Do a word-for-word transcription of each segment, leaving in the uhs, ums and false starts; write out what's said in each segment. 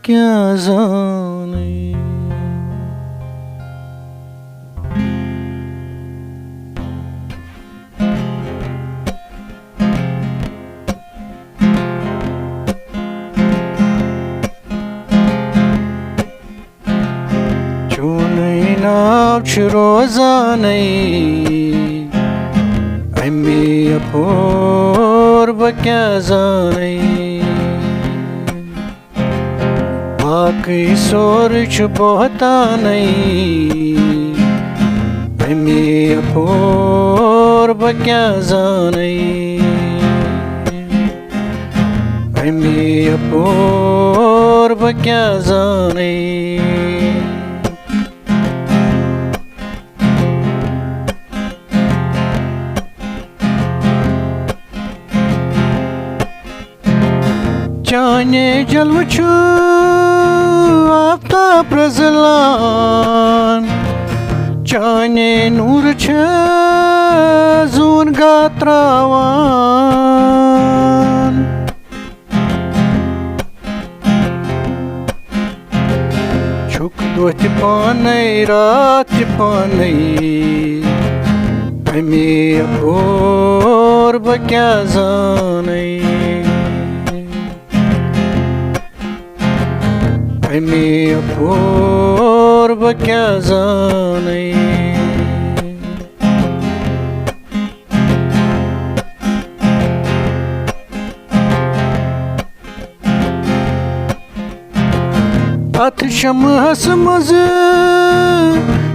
کیٛاہ زانَے۔ چونُے ناو چھُ روزانَے، اَمے اپور بہٕ کیٛاہ زانَے۔ باقٕے سورُے چھُ بہتانَے، اَمے اپور بہٕ کیٛاہ زانَے۔ اَمے اپور بہٕ کیٛاہ زانَے۔ چانے جلوٕ چھُ آفتاب پرٛزلان، چانے نوٗر چھُ زوٗن گاتراوان۔ چھُکھ دۄہ تہِ پانے، راتھ تہِ پانے، اَمے اپور بہٕ کیٛاہ زانَے۔ اَمے اپور بہٕ کیٛاہ زانَے۔ اَتھ شمعس منٛز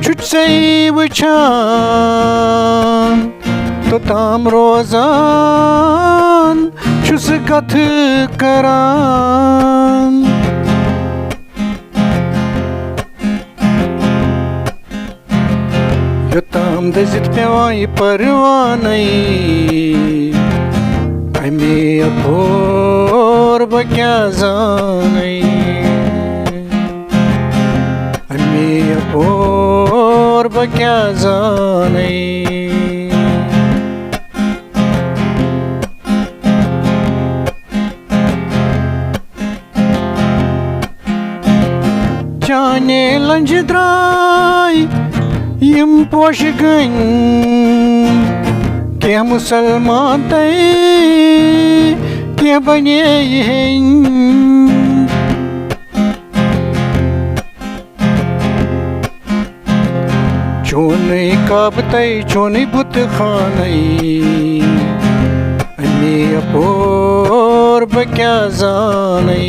چھُ ژے وٕچھان، توٚتام روزان چھُس کتھٕ کران۔ یوٚتام دٔزِتھ پٮ۪وان یہِ پروانَے، اَمے اپور بہٕ کیٛاہ زانَے۔ اَمے اپور بہٕ کیٛاہ زانَے۔ چانے لنجہِ درٛاے یِم پوشہِ گٔنۍ، کینٛہہ مُسلمان تہٕ کینٛہہ بنے یِہِنٛدۍ۔ چونُے کعبہٕ تہٕ چونُے بُتہٕ خانَے، اَمے اپور بہٕ کیٛاہ زانَے۔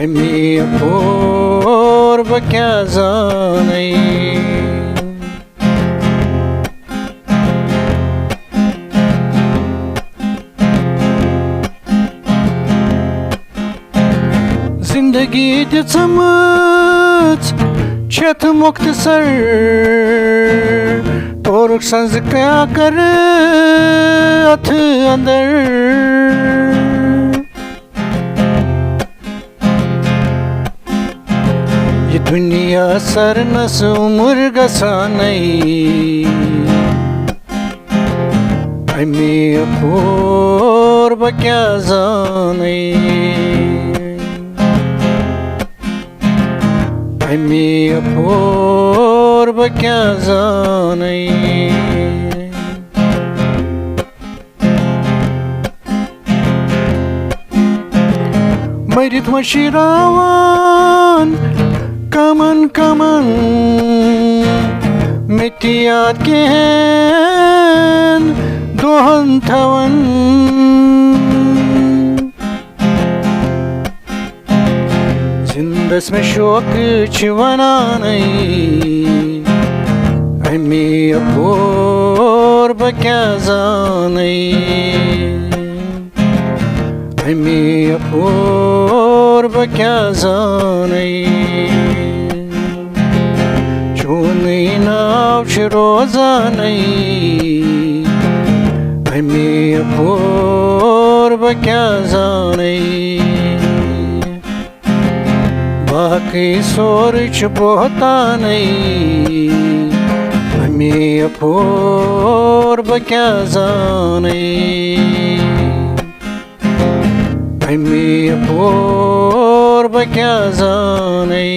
اَمے اپور بہٕ کیٛاہ زانَے۔ زندگی دِژمٕژ چھَتھ مۄختصر، تورُکھ سنٛز کیٛاہ کَرٕ اَتھ اندر۔ یہِ دُنیا سرنس عمر گژھانَے، اَمے اپور بہٕ کیٛاہ زانَے۔ اَمے اپور بہٕ کیٛاہ زانَے۔ مٔرِتھ وۄنۍ شِراوان کمن کمن، مےٚ تہِ یاد کینٛہن دۄہن تھاوان۔ زِندس مےٚ شوقہٕ چھِ ونانٕے، اَمے اپور بہٕ کیٛاہ زانَے۔ اَمے اپور بہٕ کیٛاہ زانَے۔ چونُے ناو چھُ روزانَے، اَمے اپور بہٕ کیٛاہ زانَے۔ باقٕے سورُے چھُ بہتانٕے، اَمے اپور بہٕ کیٛاہ زانَے۔ امی پور بہٕ کیٛاہ زانَے،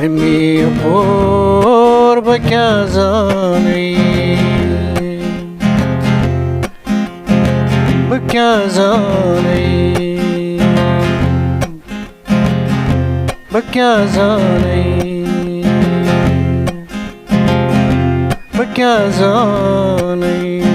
امی پور بہٕ کیٛاہ زانَے، بہٕ کیٛاہ زانَے، بہٕ کیٛاہ زانَے، بہٕ کیٛاہ زانَے۔